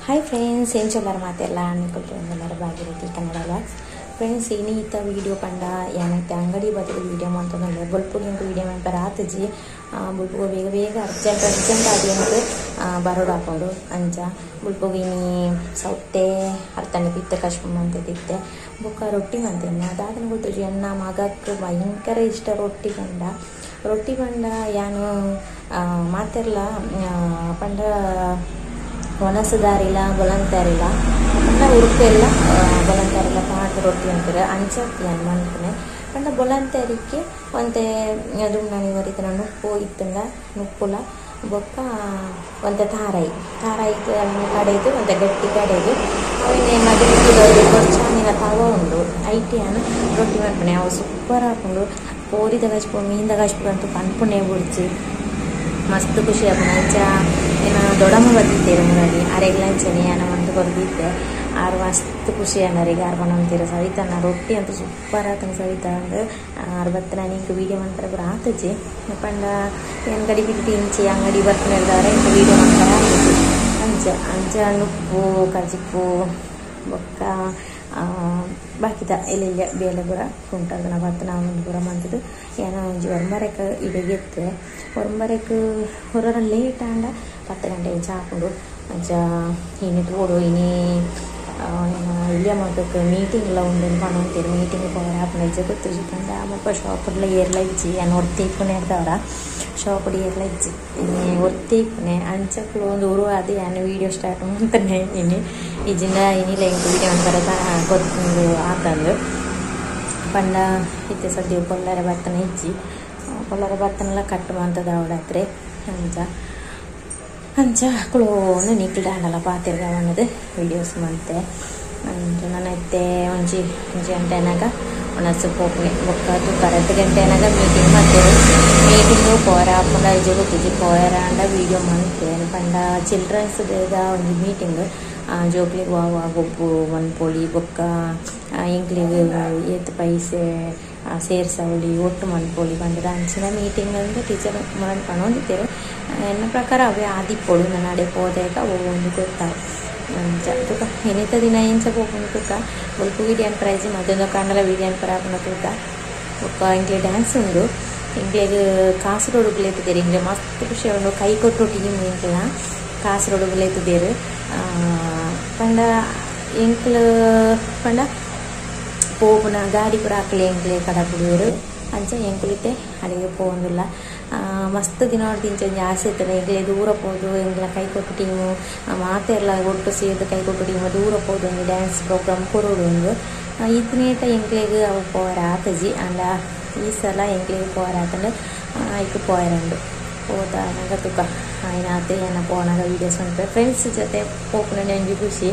Hi friends, ಎಂಚೊಲ್ಲರ ಮಾತೆಲ್ಲ ನಿಕುಲು ಭಾಗೀರಥಿ ಕನ್ನಡ ವ್ಲಾಗ್ಸ್. ಫ್ರೆಂಡ್ಸ್, ಇನ್ನೀತ ವೀಡಿಯೋ ಪಂಡ ಏನೈತೆ ಅಂಗಡಿ ಬದಲು ವೀಡಿಯೋ ಮಾಡ್ತಂದ್ರೆ ಬೊಲ್ಪುಗೆ ಇಂಕು ವೀಡಿಯೋ ಮಾಡ್ತಾರೆ ಆತಜಿ ಬುಲ್ಪುಗು ಬೇಗ ಬೇಗ ಅರ್ಜೆಂಟ್ ಅರ್ಜೆಂಟ್ ಆದಿ ಅಂತ ಬರೋಡು ಹಾಕೊಂಡು ಅಂಚ ಬುಲ್ಪುಗು ಇನಿ ಸೌತೆ ಅರ್ತಂಡೆ ಪಿತ್ತ ಕಶ್ಮ ಅಂತಿತ್ತೆ ಬೊಕ್ಕ ರೊಟ್ಟಿ ಮಂತೇನೆ ಅದಾದನ ಗೊತ್ತುಜಿ. ಎನ್ನ ಮಗಕ್ಕೆ ಭಯಂಕರ ಇಷ್ಟ ರೊಟ್ಟಿ ಪಂಡ. ರೊಟ್ಟಿ ಪಂಡ ಯಾನು ಮಾತೆರ್ಲ ಪಂಡ ಒಣಸುದಾರಿಲ್ಲ ಬೊಲಂತಾರಿಲ್ಲ ಪಂಡ ಉರುಪೆಲ್ಲ ಬೊಲಂತಾರಿಲ್ಲ ಪಾಡ್ದು ರೊಟ್ಟಿ ಅಂತಾರೆ ಅಂಚ ಯಾನ್ ಮನ್ಪುನೆ ಪಂಡ ಬೊಲಂತಾರಿಕೆ ಒಂತೆ ದುಂಡಾಣಿ ಒರಿತನ ನುಪ್ಪು ಇತ್ತಂಡ ನುಪ್ಪುಲ ಬೊಕ್ಕ ಒಂತೆ ತಾರಾಯಿ ತಾರಾಯಿ ಕಡೆದು ಒಂತೆ ಗಟ್ಟಿ ಕಡೆದು ಅವಿನ ಮದುವೆ ಕೊರ್ಚಾನಿನ ತವ ಉಂಡು ಐಟಿ ಯಾನು ರೊಟ್ಟಿ ಮನ್ಪುನೆ ಅವು ಸೂಪರ್ ಹಾಕೊಂಡು ಪೋರಿದ ಕಚ್ಪು ಮೀನ್ದ ಕಚ್ಪು ಅಂತೂ ಪನ್ಪುನೆ ಬುಡ್ಚಿ ಮಸ್ತ್ ಖುಷಿ ಆಪುಂಡು. ಅಂಚ ಏನ ದೊಡಮ್ಮ ಬತ್ತಿತ್ತೇರು ಮುರಳಿ ಅರೆಗ್ಲ ಅಂಚನೆ ಯಾನ ಮಂತ್ ಕೊರ್ದಿತ್ತೆ ಆರು ಮಸ್ತ್ ಖುಷಿ ಅಣ್ಣರಿಗೆ ಆರು ಪನೊಂತೀರ ಸವಿತಣ್ಣ ರೊಟ್ಟಿ ಅಂತೂ ಸೂಪರ್ ಆತನ ಸವಿತ ಅಂದ್ ಆರು ಬತ್ತ ನಾನು ಇಂಕ್ ವೀಡಿಯೋ ಮನ್ಪರೆ ಪೂರ ಆತುಜಿ ಪಂಡ ಏನ್ ಗಡಿ ಬಿಟ್ಟು ಇಂಚಿ ಅಂಗಡಿ ಬರ್ಪುನೆರ್ದಾವರ ಇಂಕ್ ವೀಡಿಯೋ ಮನ್ಪರೆ ಆತುಜಿ. ಅಂಚ ಅಂಚ ನುಪ್ಪು ಕಜಿಪು ಬೊಕ್ಕ ಬಾಕಿದ ಎಲ್ಲೆಲ್ಲ ಬೇಲೆ ಪೂರ ಕುಂಟದ ಬತ್ತ ನಾವು ಪೂರ ಮಂತದು ಏನೋ ಒಂಜಿ ಒರ್ಂಬರೆಕ್ ಇಡೆಗ್ ಎತ್ತುವೆ ಒರ್ಂಬರೆಕ್ ಹೊರರ ಲೇಟ್ ಆಂಡ 10 ಗಂಟೆ ಇಂಚ ಆಪುಂಡು. ಅಂಚ ಇನಿ ತೋಡು ಇನಿ ಇಲ್ಲಿಯ ಮಗಕ್ಕೆ ಮೀಟಿಂಗ್ ಎಲ್ಲ ಉಂಡು ಪನೊಂತೇರು ಮೀಟಿಂಗ್ ಪೋವರೆ ಆಪುಂಡು ಇಜ್ಜ ಗೊತ್ತುಜಿ. ಪಂಡ ಮುಲ್ಪ ಶಾಪ್ಡ್ಲ ಏರ್ಲ ಇಜ್ಜಿ ಯಾನ್ ಒರ್ತಿ ಇಪ್ಪುನೆ ಇರ್ದವರ ಶಾಪ್ಡ್ ಏರ್ಲ ಇಜ್ಜಿ ಇನಿ ಒರ್ತಿ ಇಪ್ಪುನೆ ಅಂಚಕ್ಲು ಒಂದು ಉರು ಅದು ಯಾನ್ ವೀಡಿಯೋ ಸ್ಟಾರ್ಟ್ ಮಂತನೆ ಇನಿ ಇಜ್ಜಿಂಡ ಇನಿಲ ಎಂಕ್ ವೀಡಿಯೋ ಮನ್ಪರೆ ಗೊತ್ತುಂಡು ಆತಂದು ಪಂಡ ಇತ್ತೆ ಸದ್ಯ ಪೊಲ್ಲರೆ ಬತ್ತನ ಇಜ್ಜಿ ಪೊಲ್ಲರೆ ಬತ್ತನೆಲ್ಲ ಕಟ್ ಮಂತದ ಅವಡತ್ರೆ. ಅಂಚ ಅಂಚ ಅಕುಲು ನಿಕ್ಲು ದಾಂಡಲ ಪಾತೆರ್ಗ ಪಂಡುದು ವೀಡಿಯೋಸ್ ಮಂತೆ. ಅಂಚ ನನ ಇತ್ತೆ ಒಂಜಿ ಒಂಜಿ ಗಂಟೆ ಆನಗ ಒಣಸು ಪೋಪುನೆ ಬೊಕ್ಕ ತೂಕ 2 ಗಂಟೆ ಆನಗ ಮೀಟಿಂಗ್ ಮಲ್ತೆರ್. ಮೀಟಿಂಗ್ ಪೋರ ಆಪುಂಡ ಇಜ್ಜಿ ಗೊತ್ತುಜಿ ಪೋಯರ ಆಂಡ ವೀಡಿಯೋ ಮಲ್ತೆ ಪಂಡ ಚಿಲ್ಡ್ರನ್ಸ್ ಡೇದ ಒಂಜಿ ಮೀಟಿಂಗ್ ಜೋಕ್ಲೆಗ್ ವಾ ಗೊಬ್ಬು ಮನ್ಪೊಲಿ ಬೊಕ್ಕ ಎಂಕ್ಲೆಗ್ ಏತ್ ಪೈಸೆ ಸೇರ್ಸವೊಲಿ ಒಟ್ಟು ಮನ್ಪೊಲಿ ಪಂಡುದು ಅಂಚಿನ ಮೀಟಿಂಗ್ ಅಂದ್ ಟೀಚರ್ ಮೊನನ್ ಪನೊಂದಿತ್ತೆರ್. ಎನ್ನ ಪ್ರಕಾರ ಅವೇ ಆದಿಪ್ಪೊಡು ನನ ಅಡೆ ಪೋದೇಕ ಒವು ಉಂದು ಗೊತ್ತಾವು. ಅಂಚ ತೂಕ ಇನಿತ ದಿನ ಎಂಚ ಪೋಪುಂಡು ತೂಕ ಬೊಲ್ಪು ವೀಡಿಯೋ ಅನ್ಪರೆ ಇಜ್ಜಿ ಮಧ್ಯಾಹ್ನ ಕಾಂಡಲ ವೀಡಿಯೋ ಅನ್ಪರೆ ಆಪುಂಡ ತೂಕ. ಬೊಕ್ಕ ಎಂಕ್ಲೆ ಡ್ಯಾನ್ಸ್ ಉಂಡು ಎಂಕ್ಲೆಗ್ ಕಾಸರಗೋಡು ಲೆತ್ತುದೆರ್ ಎಂಕ್ಲೆ ಮಸ್ತ್ ಖುಷಿ ಉಂಡು. ಕೈ ಕೊಟ್ಟು ಟೀಮ್ ಎಂಕ್ಲ ಕಾಸರಗೋಡು ಲೆತ್ತುದೆರ್ ಪಂಡ ಎಂಕ್ಲು ಪಂಡ ಪೋಪುನ ಗಾಡಿ ಪೂರ ಅಕ್ಲೆ ಎಂಕ್ಲೆ ಕಡಪುಡುವೆರ್. ಅಂಚ ಎಂಕುಲಿತ್ತೆ ಅಡೆಗೆ ಪೋವೊಂದುಲ್ಲ ಮಸ್ತ್ ದಿನೊರ್ದಿಂಚ ಒಂಜಿ ಆಸೆ ಇತ್ತುಂಡು ಎಂಕ್ಲೆ ದೂರ ಪೋದು ಎಂಕ್ಲ ಕೈ ಕೊಟ್ಟು ಟೀಮು ಮಾತೆರ್ಲ ಒಟ್ಟು ಸೇರ್ದ್ ಕೈ ಕೊಟ್ಟು ಟೀಮು ದೂರ ಪೋದು ಒಂಜಿ ಡ್ಯಾನ್ಸ್ ಪ್ರೋಗ್ರಾಮ್ ಕೊರೊಡು ಉಂದು ಇತ್ನೇಟ ಎಂಕ್ಲೆಗ್ ಅವು ಪೋವರೆ ಆತುಜಿ. ಆಂಡ ಈ ಸಲ ಎಂಕ್ಲೆಗ್ ಪೋವರೆ ಆತುಂಡು ಐಕ್ ಪೋಯರೆ ಉಂಡು ಪೋದಾನಗ ತೂಕ ಆಯ್ನಾತ್ ಯಾನ ಪೋನಗ ವೀಡಿಯೋಸ್ ಮನ್ಪೆ ಫ್ರೆಂಡ್ಸ್ ಜೊತೆ ಪೋಪುನನೆ ಒಂಜಿ ಖುಷಿ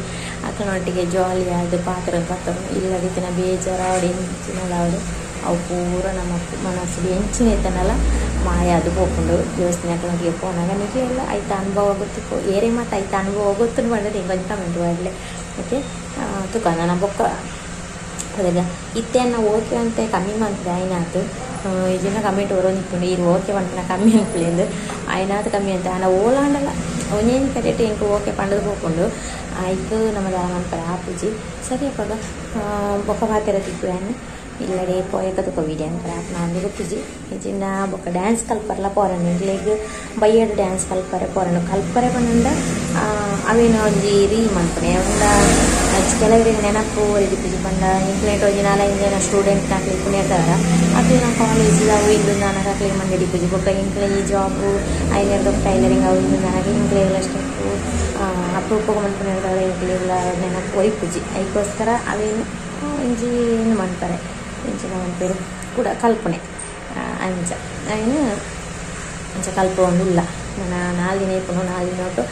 ಅಕ್ಲೆನೊಟ್ಟಿಗೆ ಜಾಲಿ ಆದ್ ಪಾತೆರೊಂದು ಪತ್ತೊಂದು ಇಲ್ಲಡಿತ್ತಿನ ಬೇಜಾರಾವಡ್ ಎಂಚಿನಲ ಆವಡ್ ಅವು ಪೂರ ನಮ ಮನಸ್ಸುಡು ಎಂಚಿನ ಇತ್ತುಂಡಲ ಮಾಯ ಆದ್ ಪೋಪುಂಡು ಯೋಚನೆ ಅಕ್ಲೆನೊಟ್ಟಿಗೆ ಪೋನಗ. ನಿಕ್ಲೆಗ್ಲ ಐತ ಅನುಭವ ಗೊತ್ತಿಪ್ಪು ಏರೆ ಮಾತ ಐತ ಅನುಭವ ಗೊತ್ತುಂಡು ಪಂಡುದು ಎಂಕ್ ಒಂಜಿ ಕಮೆಂಟ್ ಪಾಡ್ಲೆ ಓಕೆ. ತೂಕ ನನ ಬೊಕ್ಕ ಅದಾಗ ಇತ್ತೆ ಎನ್ನ ಓಕೆ ಅಂತೆ ಕಮ್ಮಿ ಮಂತುದೆ ಆಯ್ನಾತ್ ಇಜ್ಜಿಂಡ ಕಮೆಂಟ್ ಬರೊಂದಿಪ್ಪುಂಡು ಈರ್ ಓಕೆ ಪನ್ಪುನ ಕಮ್ಮಿ ಅನ್ಪುಲೆಂದು ಆಯ್ನಾತ್ ಕಮ್ಮಿ ಅಂತ ಆಂಡ ಓಲಾಂಡಲ ಒಂಜೊಂಜಿ ಕಡೆಟ್ ಎಂಕ್ ಓಕೆ ಪಂಡುದು ಪೋಪುಂಡು ಐಕ್ ನಮ ದಾಲ ಮನ್ಪರೆ ಆಪುಜಿ. ಸರಿ ಅಪಗ ಬೊಕ್ಕ ಪಾತೆರ ತಿಕ್ಕುವೆ ಇಲ್ಲಡೆ ಪೋಯಕ ತುಕ ವೀಡಿಯೋ ಅನ್ಪರೆ ಆಪುನ ಅಂದ್ ಗೊತ್ತುಜಿ. ಇಜ್ಜಿಂಡ ಬೊಕ್ಕ ಡ್ಯಾನ್ಸ್ ಕಲ್ಪರ್ಲ ಪೋರಂಡು ಎಂಕ್ಲೆಗ್ ಬಯ್ಯಡ್ ಡ್ಯಾನ್ಸ್ ಕಲ್ಪರೆ ಪೋರಂಡು ಕಲ್ಪರೆ ಪಂಡ ಅವೇನ ಒಂಜಿ ರೀಲ್ ಮನ್ಪುನೆ ಪಂಡ ಕೆಲವರಿಗೆ ನೆನಪು ಒರಿದಿಪ್ಪುಜಿ ಪಂಡ ಎಂಕ್ಲೆಟ್ ಒಂಜಿ 4-5 ಜನ ಸ್ಟೂಡೆಂಟ್ ನಕ್ಲು ಇಪ್ಪುನೆರ್ದಾವರ ಅಕ್ಲೆನ ಕಾಲೇಜ್ ಅವು ಇಂದು ನಾನಕ ಅಕ್ಲೆಗ್ ಮಂಡೆ ಬೊಕ್ಕ ಎಂಕ್ಲೆ ಈ ಜಾಬು ಐನೆರ್ದ್ ಟೈಲರಿಂಗ್ ಅವು ಇಂದು ನಾನಕ ಎಂಕ್ಲೆಗ್ಲ ಸ್ಟೆಪ್ಪು ಅಪರೂಪಗ್ ಮನ್ಪುನೆರ್ದಾವರ ಎಂಕ್ಲೆಗ್ಲ ನೆನಪು ಒರಿಪುಜಿ. ಐಕೋಸ್ಕರ ಅವೇನು ಒಂಜಿ ಇಂದು ಮನ್ಪರೆ ಎಂಚಿನ ಮನ್ಪೆರ್ ಕುಡ ಕಲ್ಪುನೆ ಅಂಚ ಐನ್ ಅಂಚ ಕಲ್ಪೊಂದುಲ್ಲ ನನ 4 ದಿನ ಇಪ್ಪುಂಡು 4 ದಿನೊಟ್ಟು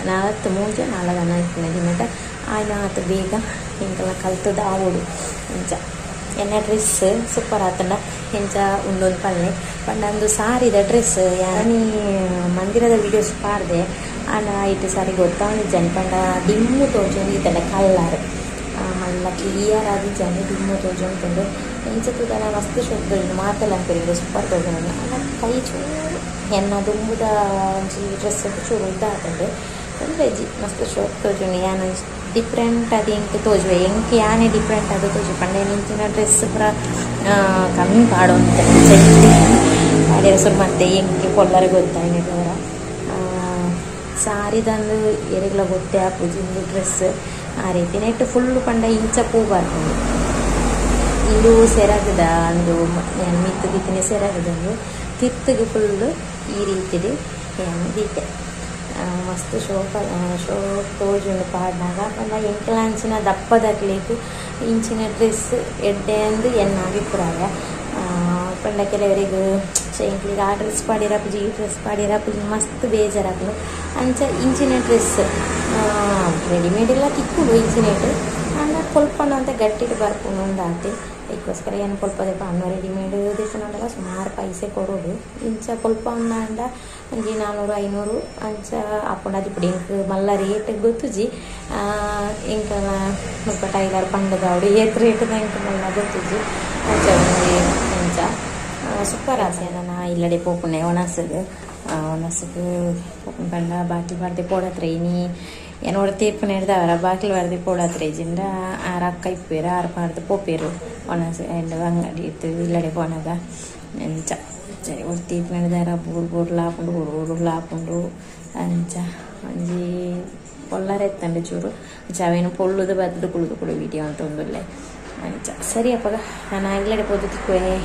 ನಾಲ್ಕು ಮೂಜ ನಾಲ್ ದನ ಇಪ್ಪುನೆ ದಿನಟ ಆಯ್ನಾತ್ ಬೇಗ ಎಂಕಲ್ನ ಕಲ್ತುದು ಆವೊಡು. ಅಂಚ ಎನ್ನ ಡ್ರೆಸ್ ಸೂಪರ್ ಆತುಂಡ ಎಂಚ ಉಂಡೊಂದು ಪನ್ಲೆ ಪಂಡ ಉಂದು ಸಾರಿದ ಡ್ರೆಸ್ ಯಾನಿ ಮಂದಿರದ ವೀಡಿಯೋಸ್ ಪಾಡ್ದೆ ಆಂಡ ಐಟ್ ಸಾರಿ ಗೊತ್ತಾವೊಂದಿಜ್ಜಂಡ್ ಪಂಡ ಡಿಮ್ಮು ತೋಜೊಂದಿತ್ತುಂಡ ಕಲ್ಲರ್ ಮಲ್ಲ ಕ್ಲಿಯರ್ ಆದಿಜ್ಜಂಡ್ ಡಿಮ್ಮು ತೋಜೊಂದುಂಡು ಎಂಚ ತೂದಲ ಮಸ್ತ್ ಶೋಕು ತೋಜುಂಡು ಮಾತೆಲ್ಲ ಅನ್ಪೆರ್ ಸೂಪರ್ ತೋಜೊಂದುಂಡು ಆಂಡ ಕೈ ಚೂರು ಎನ್ನ ದುಂಬುದ ಒಂಜಿ ಡ್ರೆಸ್ ಚೂರು ಉದ್ದ ಆತುಂಡು. ತೊಂದರೆ ಮಸ್ತ್ ಶೋಕ್ ತೋಜುಂಡು ಯಾನ್ ಡಿಫ್ರೆಂಟ್ ಅದು ಎಂಕ್ ತೋಜುವೆ ಎಂಕ್ ಯಾನೆ ಡಿಫ್ರೆಂಟ್ ಅದು ತೋಜು ಪಂಡ ಇಂಚಿನ ಡ್ರೆಸ್ ಪೂರ ಕಮ್ಮಿ ಪಾಡೊಂತೆ ಪಾಡ್ಯರ ಸುರು ಮತ್ತೆ ಎಂಕ್ ಪೊಲ್ಲರೆ ಗೊತ್ತಾಯಿನ ಪೂರ ಸಾರಿದಂದು ಎರೆಗ್ಲ ಗೊತ್ತೇ ಆಪುಜಿ ಇಂದು ಡ್ರೆಸ್ ಆ ರೀತಿ ನೆಟ್ ಫುಲ್ ಪಂಡ ಇಂಚ ಪೂ ಬರ್ಪುಂಡು ಇಂದು ಸೆರಗದ ಅಂದು ಮಿತ್ತು ದಿತ್ತಿನ ಸೆರಗದಂದು ತಿರ್ತುಗು ಫುಲ್ ಈ ರೀತಿಡ್ ಯಾನ್ ದೀತೆ ಮಸ್ತ್ ಶೋಕ ಶೋಕ್ ತೋಜುಂಡು ಪಾಡ್ನಾಗ ಪಂಡ ಎಂಕಲ ಅಂಚಿನ ದಪ್ಪದಕ್ಲೆಗ್ ಇಂಚಿನ ಡ್ರೆಸ್ ಎಡ್ಡೆ ಅಂದ್ ಎನ್ನ ಅಭಿಪ್ರಾಯ ಪಂಡ ಕೆಲವರಿಗ್ ಎಂಕ್ಲೆಗ್ ಆ ಡ್ರೆಸ್ ಪಾಡ್ಯೆರೆ ಆಪುಜಿ ಈ ಡ್ರೆಸ್ ಪಾಡ್ಯೆರೆ ಆಪುಜಿ ಮಸ್ತ್ ಬೇಜಾರಾಪುಂಡು ಅಂಚ ಇಂಚಿನ ಡ್ರೆಸ್ ರೆಡಿಮೇಡ್ ಎಲ್ಲ ತಿಕ್ಕುಂಡು ಇಂಚಿನೆಟ್ ಆಂಡ ಪೊಲ್ಪಂಡ ಅಂತ ಗಟ್ಟಿಡ್ ಬರ್ಪುಂಡು ಅಂದಾತೆ ಅದಕ್ಕೋಸ್ಕರ ಏನು ಪೊಲ್ಪ ದೆಪ್ಪ ರೆಡಿಮೇಡ್ ದೆಪ್ಪುನಂಡಲ ಸುಮಾರು ಪೈಸೆ ಕೊರೊಡು ಇಂಚ ಪೊಲ್ಪ ಅಂಡ ಒಂಜಿ 400 500 ಅಂಚ ಆಪುಂಡು ಅದಿಪ್ಪುಡು ಎಂಕ್ ಮಲ್ಲ ರೇಟ್ ಗೊತ್ತುಜಿ ಎಂಕಲ ಮುಲ್ಪ ಟೈಲರ್ ಪಂಡದವಡು ಏತ್ ರೇಟ್ ಎಂಕ್ ಮಲ್ಲ ಗೊತ್ತುಜಿ ಅಂಚ ಒಂಜಿ ಅಂಚ ಸೂಪರ್ ಆಸೆ ನಾ ಇಲ್ಲಡೆ ಪೋಪುನೆ ಒಣಸುಗು ಒಣಸುಗು ಪೋಪುನ ಪಂಡ ಬಾಕಿಲ್ ಬಾರ್ದೆ ಪೋಡತ್ರೆ ಇನಿ ಏನು ಒಡ ತೀರ್ಪು ಬಾಕಿಲ್ ಬಾರ್ದೆ ಪೋಡತ್ರೆ ಇಜ್ಜಿಂಡ ಆರ್ ಅಕ್ಕ ಇಪ್ಪೇರು ಆರು ಪಾಡ್ದು ಪೋಪೇರು ಒಣಸು ಎಂಡ ಅಂಗಡಿ ಇತ್ತು ಇಲ್ಲಡೆ ಪೋನಗ ಅಂಚ ಸರಿ ಒಡ ತೀರ್ಪು ಹಿಡ್ದಾರ ಬೂರು ಬೂರ್ಲ ಆಪುಂಡು ಬೂರು ಬೂರುಲ ಆಪುಂಡು ಅಂಚ ಒಂಜಿ ಪೊಲ್ಲರೆ ಎತ್ತಂಡು ಚೂರು ಅಂಚ ಅವೇನು ಪೊಲ್ಲುದು ಬತ್ತದು ಕುಳುದು ಕುಳು ವೀಡಿಯೋ ಅಂತ ಉಂದುಲ್ಲೆ ಅಂಚ ಸರಿ ಅಪ್ಪಗ ನಾನು ಇಲ್ಲಡೆ ಪೋದು ತಿಕ್ಕುವೆ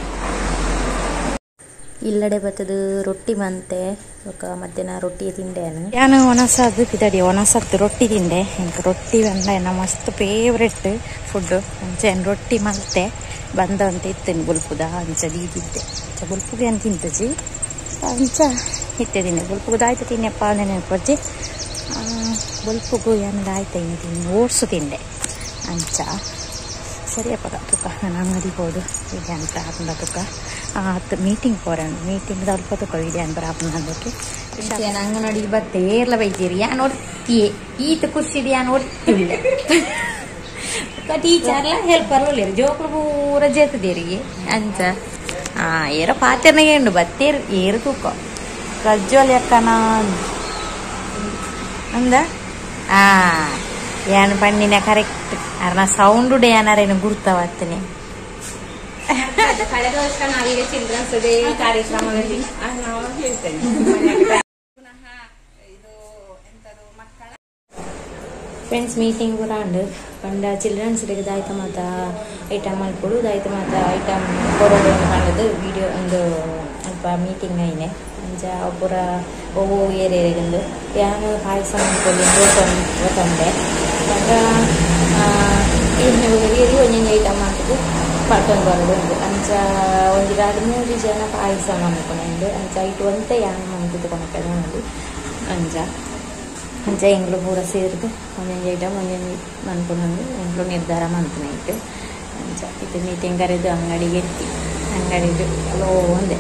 ಇಲ್ಲಡೆ ಬತ್ತದು ರೊಟ್ಟಿ ಮಂತೆ ಬೊಕ ಮಧ್ಯಾಹ್ನ ರೊಟ್ಟಿ ತಿಂಡೆ ಯಾನು ಒಣಸದು ಪಿದಡಿ ಒಣಸತ್ತು ರೊಟ್ಟಿ ತಿಂಡೆ ಎಂಕ್ ರೊಟ್ಟಿ ಪಂಡ ಎನ್ನ ಮಸ್ತ್ ಫೇವ್ರೆಟ್ ಫುಡ್ ಅಂಚ ಏನ್ ರೊಟ್ಟಿ ಮಲ್ತೆ ಬಂದಂತ ಇತ್ತೇನೆ ಬೊಲ್ಪುದ ಅಂಚ ದೀದಿದ್ದೆ ಅಂಚ ಬೊಲ್ಪುಗೆ ಏನು ತಿಂತಜಿ ಅಂಚ ಇತ್ತೆ ತಿಂಡೆ ಬೊಲ್ಪುಗು ದಾಯ್ತ ತಿನ್ನೆಪ್ಪ ನೆನಪಜ್ಜಿ ಬೊಲ್ಪುಗು ಏನು ದಾಯ್ತ ಇನ್ನು ತಿಂಡೆ ಓಟ್ಸು ತಿಂಡೆ ಅಂಚ ಸರಿಯಪ್ಪ ತುಕ್ಕ ನಾನು ಅಂಗಡಿ ಹೋದು ವಿಡಿಯೋ ಅಂತ ಆಪುಂಡ ತುಕ್ಕ ಮೀಟಿಂಗ್ ಪೋರಣ ಮೀಟಿಂಗ್ ಅಲ್ಪ ತುಕ್ಕ ವಿಡಿಯೋ ಅನ್ಬರ ಆಪುಂಡ ಅದಕ್ಕೆ ನಾನು ಅಂಗನವಾಡಿ ಬತ್ತೆ ಏರ್ಲ ಬೈತೀರಿ ಯಾನ್ ಒರ್ತಿಯೇ ಈತ ಖುಷಿಡ್ ಯಾನ್ ಒರ್ತಿಲ್ಲ ಟೀಚರ್ಲ ಹೆಲ್ಪರ್ ಒಳ್ಳೆರು ಜೋಕುಲು ಪೂರ ಜೇತದೇರಿಗೆ ಅಂಚ ಏರ ಪಾತೆರ್ನಾಗೆ ಉಂಡು ಬತ್ತೇರು ಏರು ತೂಕ ಪ್ರಜ್ವಲ್ ಅಕ್ಕನ ಅಂದ ಯಾನ್ ಪಣ್ಣಿನ ಕರೆಕ್ಟ್ ಅರ್ನ ಸೌಂಡ್ ಯಾನಾರೇನು ಗುರ್ತವಾಗ್ತಾನೆ ಕಳೆದ ವರ್ಷ ನಾವೀಗ ಚಿಲ್ಡ್ರನ್ಸ್ ಡೇ ಕಾರ್ಯಕ್ರಮದಲ್ಲಿ ನಾವು ಹೇಳ್ತೇನೆ ಪುನಃ ಇದು ಎಂತದು ಮಕ್ಕಳ ಫ್ರೆಂಡ್ಸ್ ಮೀಟಿಂಗ್ ಪೂರ ಉಂಡು ಪಂಡ ಚಿಲ್ಡ್ರನ್ಸ್ ಡೇಗೆ ದಾಯ್ತ ಮಾತ ಐಟಮ್ ಮಲ್ಪೊಡು ದಾಯ್ತ ಮಾತ ಐಟಮ್ ಕೊರೊಡು ಪಂಡದು ವಿಡಿಯೋ ಒಂದು ಅಲ್ಪ ಮೀಟಿಂಗ್ ಐನೆ ಅಂಚ ಅವು ಪೂರ ಒವು ಏರಿಯಾಗಂದು ಯಾನ್ ಪಾಯಸ ಮಲ್ಪೊಲಿ ಪೋತೊಂಡೆ ಪಂಡ ಏರಿ ಒಂಜೊಂಜಿ ಐಟಮ್ ಮಲ್ತುದು ಪಟ್ಟೊಂದು ಬರೋಡು ಉಂಡು ಅಂಚ ಒಂಜಿ ರಡ್ಡ್ ಮೂಜಿ ಜನ ಪಾಯಸ ಮಲ್ಪುನ ಅಂಚ ಐಟ್ ಒಂತೆ ಯಾನ್ ಮಲ್ತುದು ಕೊನಪೆದ ಉಂಡು ಅಂಚ ಅಂಚ ಎಂಕ್ಲು ಪೂರ ಸೇರ್ದು ಒಂಜೊಂಜಿ ಐಟಮ್ ಒಂಜೊಂಜಿ ಮನ್ಪುನಂದು ಎಂಕ್ಲು ನಿರ್ಧಾರ ಮಲ್ಪುನ ಇಟ್ಟು ಅಂಚ ಇತ್ತೆ ಮೀಟಿಂಗ್ ಕರೆದು ಅಂಗಡಿಗೆ ಎತ್ತಿ ಅಂಗಡಿಡು ಅಲೋ ಒಂದೆ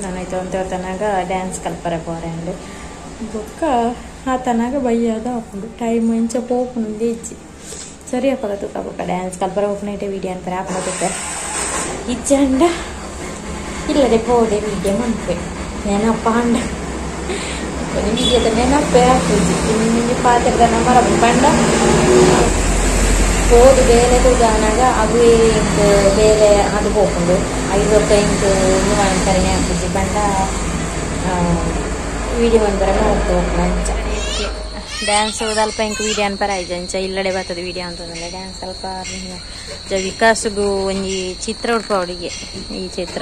ನಾನು ಐತೆ ಒಂತೆ ತನಕ ಡ್ಯಾನ್ಸ್ ಕಲ್ಪರೆ ಪೋರೆ ಅಂಡ್ ಬೊಕ್ಕ ಆತನಾಗ ಬಯ್ಯದ ಆಪುಂಡು ಟೈಮ್ ಇಂಚ ಪೋಪುಂಡು ಇಜ್ಜಿ ಸರಿ ಅಪ್ಪಗ ತುಕ್ಕ ಬೊಕ್ಕ ಡ್ಯಾನ್ಸ್ ಕಲ್ಪರೆ ಪೋಪುನ ಇಟ್ಟೆ ವೀಡಿಯೋ ಅನ್ಪರೆ ಆಪುಂಡು ತುಕ್ಕ ಇಜ್ಜಂಡ ಇಲ್ಲದೆ ಪೋದೆ ವೀಡಿಯೋ ಮನ್ಪೆ ನೆನಪ ಅಂಡ ಒಂಜಿ ವೀಡಿಯೋದ ನೆನಪೇ ಆಪುಜಿ ಇನ್ನೊಂಜಿ ಪಾತೆರ್ದ ಮರ ಪಂಡ ಪೋದು ಬೇಲೆ ತೂದಾನಾಗ ಅಗುವೆ ಎಂಕ್ ಬೇಲೆ ಅದು ಪೋಪುಂಡು ಐದು ಎಂಕ್ ಅನ್ಪರೆನೆ ಆಪುಜಿ ಪಂಡ ವೀಡಿಯೋ ಮನ್ಪರೆ ಮೋಕ್ ಪೋಪುಂಡು ಅಂಚ ಡ್ಯಾನ್ಸ್ ಅಲ್ಪ ಎಂಕ್ ವೀಡಿಯೋ ಅನ್ಪರೆ ಆಯ್ಜ ಅಂಚ ಇಲ್ಲಡೆ ಬರ್ತದೆ ವೀಡಿಯೋ ಅಂತಂದ್ರೆ ಡ್ಯಾನ್ಸ್ ಅಲ್ಪ ವಿಕಾಸ್ಗು ಒಂಜಿ ಚಿತ್ರ ಉಡ್ಪ ಅವಳಿಗೆ ಈ ಚಿತ್ರ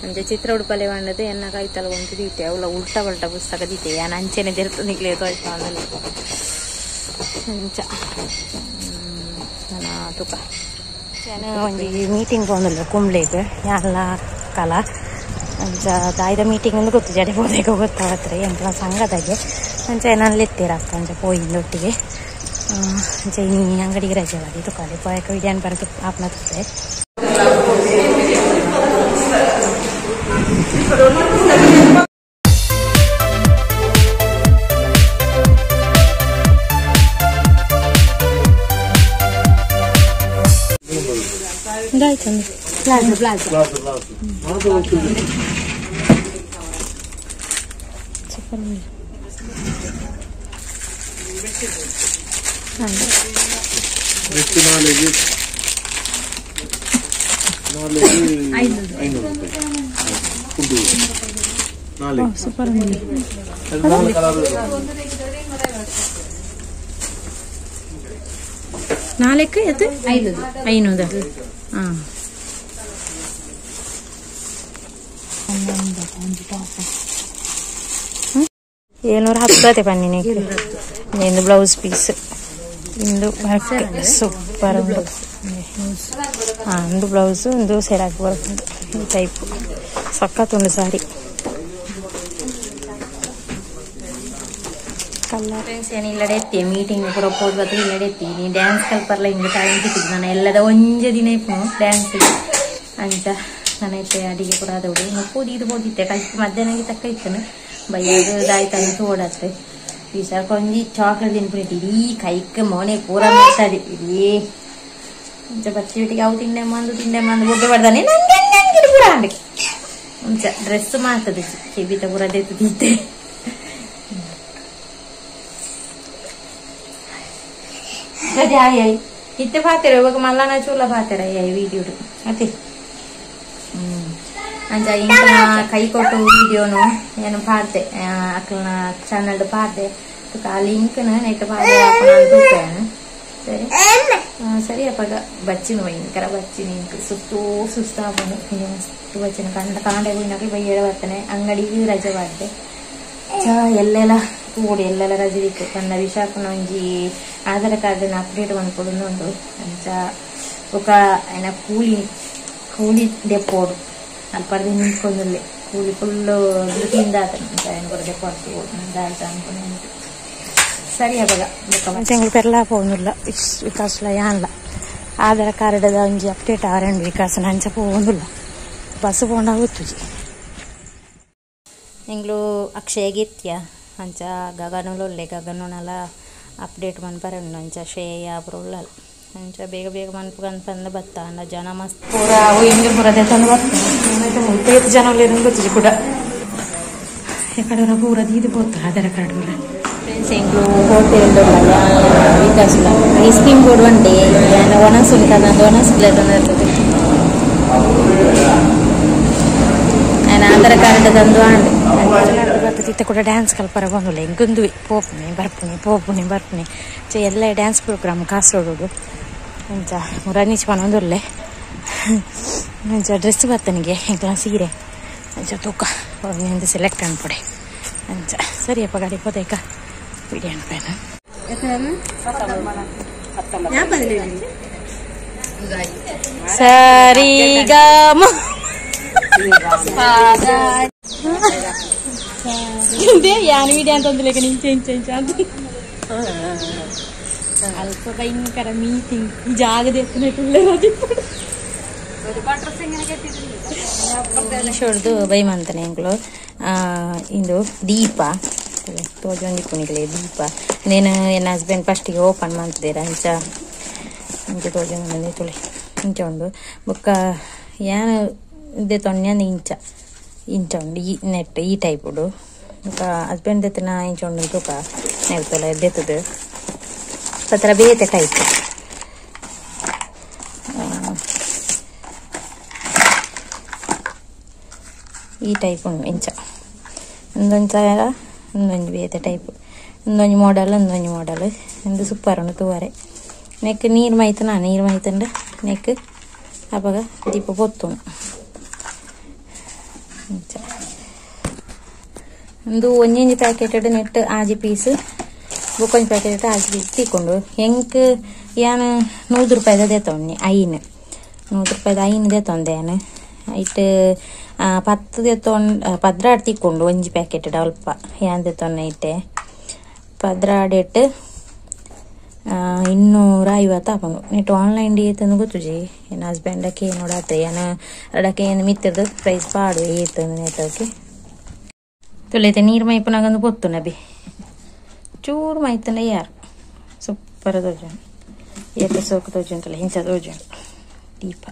ಅಂಚ ಚಿತ್ರ ಉಡುಪಲೆ ಪಂಡದು ಎನ್ನ ಕೈತಲ ಉಂಟು ದೀತೆ ಅವಳ ಉಲ್ಟಾ ಪಲ್ಟಾ ಪುಸ್ತಕ ದೀತೆ ಯಾನ್ ಅಂಚೆನೆ ದೆರ್ತು ನಿಕ್ಲೆ ತೋಯ್ಪಾಂಡಲ ಅಂಚ ನನ ತುಕ ಒಂಜಿ ಮೀಟಿಂಗ್ ಪೋಂದುಲ್ಲ ಕುಂಬ್ಲೆಗ್ ಯಾನ್ಲ ಅಕ್ಕಲ ಅಂಚ ದಾಯ್ದ ಮೀಟಿಂಗ್ ಅಂದ್ ಗೊತ್ತು ಜಡೆ ಪೋದೇಗ ಗೊತ್ತಾವತ್ರೆ ಎಂಕ್ಲ ಸಂಘದಾಗೆ ಅಂಚ ಎನನ್ ಲೆತ್ತೀರ ಅಕ್ಕ ಅಂಚ ಪೋಯಿಂದ್ ಒಟ್ಟಿಗೆ ಅಂಚ ಇನಿ ಅಂಗಡಿಗೆ ರಜೆ ವಾದಿ ತುಕಾಲೆ ಪೋಯಕ ವಿಡಿಯೋ ಅನ್ಪರ ಆಪ್ನ ತುಪ್ಪೆ ಪ್ಲಾಜಾ ಪ್ಲಾಜಾ ಸೂಪರ್. Next ನಾಳೆಗೆ ನಾಳೆಗೆ 500 ರೂಪಾಯಿ ಉಂಟು. ನಾಳೆ ಸೂಪರ್. ನಾಲ್ಕು ಎತ್ತು 500. ಹಾಂ 710 ಬನ್ನಿ. ಇಂದು ಬ್ಲೌಸ್ ಪೀಸ್ ಇಂದು ಸೂಪರ್ ಉಂಟು. ಹಾಂ ಒಂದು ಬ್ಲೌಸ್ ಒಂದು ಸೆರಾಕ್ ಬರ್ತುಂಡು ಈ ಟೈಪ್ ಸಖತ್ ಉಂಡು ಸಾರಿ. ಫ್ರೆಂಡ್ಸ್ ಏನು ಇಲ್ಲಡೆ ಎತ್ತಿ ಮೀಟಿಂಗ್ ಪೂರ ಪೋದು ಬತ್ತು ಇಲ್ಲಡೆ ಎತ್ತಿ ನೀ ಡ್ಯಾನ್ಸ್ ಕಲ್ಪರ್ಲ ಹಿಂಗೆ ಟೈಮ್ ಸಿಕ್ಕಿದ್ದು ನಾನು ಎಲ್ಲದ ಒಂಜೆ ದಿನ ಇಪ್ಪು ಡ್ಯಾನ್ಸ್ ಅಂಚ ನಾನು ಐತೆ ಅಡಿಗೆ ಪೂರ ಆದವಡು ಇನ್ನು ಪೋದಿದ್ದು ಪೋದಿತ್ತೆ ಕಲ್ಪು ಮಧ್ಯಾಹ್ನಕ್ಕೆ ತಕ್ಕ ಇತ್ತನು ಬಯ್ಯಾಗ ದಾಯ್ತು ಅಂತ ಓಡಾತೆ ಈ ಸಲ ಒಂಜಿ ಚಾಕ್ಲೇಟ್ ತಿನ್ಪುನಿಟ್ಟು ಇಡೀ ಕೈಕ್ ಮೋನೆ ಪೂರ ಮಾಡ್ತಾಡಿ ಇಡೀ ಅಂಚ ಬಚ್ಚಿ ಬಿಟ್ಟಿಗೆ ಅವು ತಿಂಡೆ ಮಂದು ತಿಂಡೆ ಮಂದು ಬೊಬ್ಬೆ ಪಡ್ದಾನೆ ನಂಗೆ ನಂಗೆ ಪೂರ ಅಂಡೆ ಅಂಚ ಡ್ರೆಸ್ ಮಾಡ್ತದೆ ಕೆಬಿತ ಪೂರ ದೇತು ತೀತೆ. ಅದೇ ಆಯ್ ಆಯ್ ಇತ್ತೆ ಪಾತೆರ ಇವಾಗ ಮಲ್ಲನ ಚೂಲ ಪಾತೆರ ಆಯ್ ವೀಡಿಯೋ ಅದೇ ಅಂಚ ಇಂಕ ಕೈ ಕೊಟ್ಟು ವೀಡಿಯೋನು ಏನು ಪಾಡ್ದೆ ಅಕ್ಕನ ಚಾನಲ್ ಪಾಡ್ದೆ ಆ ಲಿಂಕ್ನ ನೆಟ್ ಪಾಡ್ದೆ ಸರಿ ಸರಿ ಅಪ್ಪಾಗ ಬಚ್ಚಿನ ಭಯಂಕರ ಬಚ್ಚಿನ ಇಂಕ ಸುಸ್ತು ಸುಸ್ತಾಪನು ಮಸ್ತ್ ಬಚ್ಚಿನ ಕಂಡ ಕಾಂಡೆ ಹೋಗಿನಾಕಿ ಬಯ್ಯಡ ಬರ್ತಾನೆ ಅಂಗಡಿಗೆ ರಜೆ ಪಾಡ್ದೆ ಚ ಎಲ್ಲೆಲ್ಲ ಕೂಡಿ ಎಲ್ಲೆಲ್ಲ ರಜೆ ದಿಕ್ಕು ಕನ್ನ ವಿಶಾಖನ ಒಂಜಿ ಆಧಾರ್ ಕಾರ್ಡ್ ಅಪ್ಡೇಟ್ ಮನ್ಪೊಡು ಉಂಡು ಅಂಚ ಬೊಕ ಐನ ಕೂಲಿ ಕೂಲಿ ದೆಪ್ಪೋಡು ಅಲ್ಪರ್ದು ನಿಂತ್ಕೊಂದುಲ್ಲೆ ಕೂಲಿ ಫುಲ್ಲು ತಿಂದಾತ ಐನ ಕೂಡ ದೆಪ್ಪೋಡು ದಾಯ್ತ ಅನ್ಕೊಂಡು ಸರಿ ಅವಾಗ ಎಂಗ್ಲು ಪೆರ್ಲಾ ಪೋವೊಂದುಲ್ಲ ವಿಕಾಸ್ಲ ಯಾನ್ಲ ಆಧಾರ್ ಕಾರ್ಡ್ ಒಂಜಿ ಅಪ್ಡೇಟ್ ಆರೆಂಡು ವಿಕಾಸನ ಅಂಚ ಪೋವೊಂದುಲ್ಲ ಬಸ್ ಪೋಂಡ ಗೊತ್ತುಜಿ. ಎಂಗ್ಲು ಅಕ್ಷಯಗೆ ಎತ್ತಿಯ ಅಂಚ ಗಗನಲೊಲ್ಲೆ ಗಗನನಲ ಅಪ್ಡೇಟ್ ಮನ್ಪರೆ ಉಂಡು ಅಂಚ ಶ್ರೇಯ ಪೂರ ಉಳ್ಳಲ್ ಅಂಚ ಬೇಗ ಬೇಗ ಮನ್ಪು ಕನ್ಪಂದ ಬತ್ತ ಅಂಡ ಜನ ಮಸ್ತ್ ಪೂರ ಅವು ಇಂದು ಪೂರ ದೆತ್ತೊಂದು ಬರ್ತದೆ ಮುಲ್ತ ಜನ ಉಲ್ಲೆರ್ ಗೊತ್ತುಜಿ ಕೂಡ ಎಕಡೆ ಪೂರ ದೀದ್ ಪೋತ ಆಧಾರ್ ಕಾರ್ಡ್ ಪೂರ. ಫ್ರೆಂಡ್ಸ್ ಎಂಗ್ಲು ಹೋಟೆಲ್ ವಿಕಾಸ್ಲ ಐಸ್ ಕ್ರೀಮ್ ಬೋಡು ಉಂಡೆ ಯಾನ ಒಣಸು ಉಂಟು ಒಣಸು ಇರ್ತದೆ ಆಯ್ನ ಆಧಾರ್ ಕಾರ್ಡ್ ತಂದು ಆಂಡ್ ಇತ್ತೆ ಕೂಡ ಡ್ಯಾನ್ಸ್ ಕಲ್ಪರ ಬಂದುಲ್ಲ ಎಂಕೊಂದುವೆ ಪೋಪುನಿ ಬರ್ಪುನಿ ಪೋಪುನಿ ಬರ್ಪುನಿ ಚೆ ಎಲ್ಲ ಡ್ಯಾನ್ಸ್ ಪ್ರೋಗ್ರಾಮ್ ಕಾಸರಗೋಡು ಅಂಚ ಮುರಾನಿಚ್ ಪನೊಂದುಲ್ಲೆ ಅಂಚ ಡ್ರೆಸ್ ಬರ್ತನಿಗೆ ಎಂಕ್ಲ ಸೀರೆ ಅಂಚ ತೂಕ ಎಂತ ಸೆಲೆಕ್ಟ್ ಅನ್ಪಡೆ ಅಂಚ ಸರಿಯಪ್ಪ ಗಾಡಿ ಪೋತೇಕ ವಿಡಿಯೋ ಅನ್ಪೇನ. ಸರಿ ಗಮ ಯಾನು ವಿಡಿಯೋ ಅಂತಂದ್ರೆ ನಿಂಚೆ ಇಂಚೆ ಇಂಚ ಅಂತ ಅಲ್ಪ ಭಯಂಕರ ಮೀಟಿಂಗ್ ಈ ಜಾಗದ ಎತ್ತುನೆಟ್ಟು ಬೈಮಂತನೆ ಎಂಕ್ಲು ಇಂದು ದೀಪ ತೋಜೊಂದಿಪ್ಪುನಿಕ್ಲೆ ದೀಪ ನೇನು ಎನ್ನ ಹಸ್ಬೆಂಡ್ ಫಸ್ಟಿಗೆ ಓಪನ್ ಮಾಡ್ತಿದ್ದೀರ ಅಂಚ ಅಂಚ ತೋಜೊಂದು ತುಳಿ ಇಂಚ ಉಂಡು ಬೊಕ್ಕ ಯಾನು ಇದೆ ತೊಣ್ಣೆ ಇಂಚ ಇಂಚ ಉಂಡು ಈ ನೆಟ್ ಈ ಟೈಪ್ ಉಂಡು ಬೊಕ್ಕ ಹಸ್ಬೆಂಡ್ ದೆತ್ತನ ಇಂಚ ಉಂಡು ತೂಕ ನೆರ್ತಲ್ಲ ದೆತ್ತದು ಪತ್ರ ಬೇತೆ ಟೈಪ್ ಈ ಟೈಪ್ ಉಂಡು ಇಂಚ ಒಂದೊಂದು ಒಂದೊಂದು ಬೇತೆ ಟೈಪ್ ಒಂದೊಂದು ಮಾಡೆಲ್ ಒಂದೊಂದು ಮಾಡೆಲ್ ಎಂದು ಸೂಪರ್ ಉಂಡು ತೂವರೆ ನೆಕ್ ನೀರು ಮೈತನ ನೀರು ಮೈತಂಡ ನೆಕ್ ಅವಾಗ ದೀಪ ಪೊತ್ತುಂಡು ಇಂಚ ಒಂದು ಒಂಜೊಂಜಿ ಪ್ಯಾಕೆಟ್ ನೆಟ್ ಆಜಿ ಪೀಸ್ ಬೊಕ್ಕೊಂಜಿ ಪ್ಯಾಕೆಟ್ ಆಜಿ ಪೀಸ್ ತಿಕ್ಕೊಂಡು ಎಂಕ್ ಯಾನ್ 100 ರೂಪಾಯಿದ ದೇತೊನ್ನಿ ಐನ್ 100 ರೂಪಾಯಿದ ಐನ್ ದೇತೊಂದೆ ಯಾನ್ ಐಟ್ 10 ದೇತೊಂಡು 12 ತಿಕ್ಕೊಂಡು ಒಂಜಿ ಪ್ಯಾಕೆಟ್ ಅಲ್ಪ ಯಾನ್ ದೇತೊನ್ನೆ ಐಟೆ 12 ಇಟ್ಟು 250 ಆಪುಂಡು ನೆಟ್ ಆನ್ಲೈನ್ ಏತಂದು ಗೊತ್ತುಜಿ ಎನ್ನ ಹಸ್ಬೆಂಡ್ ಕೆ ನೋಡಾತೆ ಯಾನ್ ಅಡಕ್ಕೆ ಏನು ಮಿತ್ತದ ಪ್ರೈಸ್ ಪಾಡು ಏತಂದು ನೆಟ್ಟಕ್ಕೆ ತುಳಿತೆ ನೀರು ಮೈಪುನಾಗಂದು ಪೊತ್ತು ನಬಿ ಚೂರು ಮೈತಂಡ ಯಾರು ಸೂಪರ್ ತೋಜುಂಡು ಏತ ಸೋಕು ತೋಜುಂಟಲ್ಲ ಹಿಂಚ ತೋಜುಂಡು ದೀಪ.